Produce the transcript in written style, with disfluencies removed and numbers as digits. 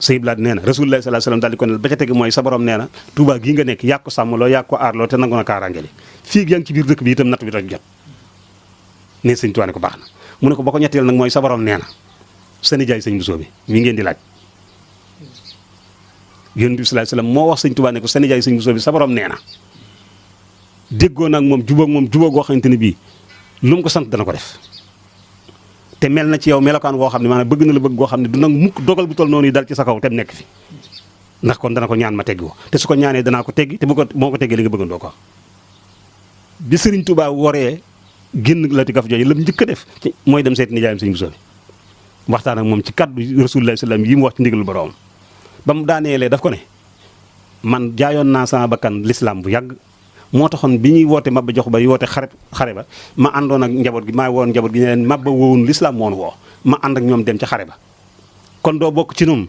sëñ Blaat nee na rasulullah sallallahu alayhi wasallam daal di ko ne ba ca tege mooy sa borom nee na Touba gii nga nekk yàq ko sàmmloo yàq ko aarloo te nangu na kaaraange li fii yaa ngi ci biir dëkk bi itam natt bi rek jot ne sëñ Tuubaa ne ko baax na mu ne ko ba ko ñetteel nag mooy sa borom nee na sa nijaay sëñ Bousso bi mi ngeen di laaj yonent bi sallallahu alayhi wasallam moo wax sëñ Tuubaa ne ko sa nijaay sëñ Bousso bi sa borom nee na déggoo nag moom jubóo goo xamante ne bii lu mu ko sant dana ko def te mel na ci yow melokaan woo xam ne maanaam bëgg na la bëgg goo xam ne du nangu mukk dogal bu tol noonu yi dal ci sa kaw te mu nekk fi ndax kon dana ko ñaan ma teggi ko te su ko ñaanee danaa ko teggi te moo ko teggee li nga bëggandoo ko bi Sëriñ Tuubaa waree génn la ti gaf jooju lam njëkk a def mooy dem seeti nijaayam sëñ Bousso bi waxtaan ak moom ci kaddu Rasulullah sallam yi mu wax ci ndigal boroom ba mu daaneelee daf ko ne man jaayoon naa sama bakkan l'islam bu yàgg moo taxoon bi ñuy woote Maba Jaxu Ba yi woote xare ba ma àndoon ak njaboot gi maa woon njaboot gi ne leen Maba woowun l'islam moon woo ma ànd ak ñoom dem ca xare ba kon doo bokk ci ñoom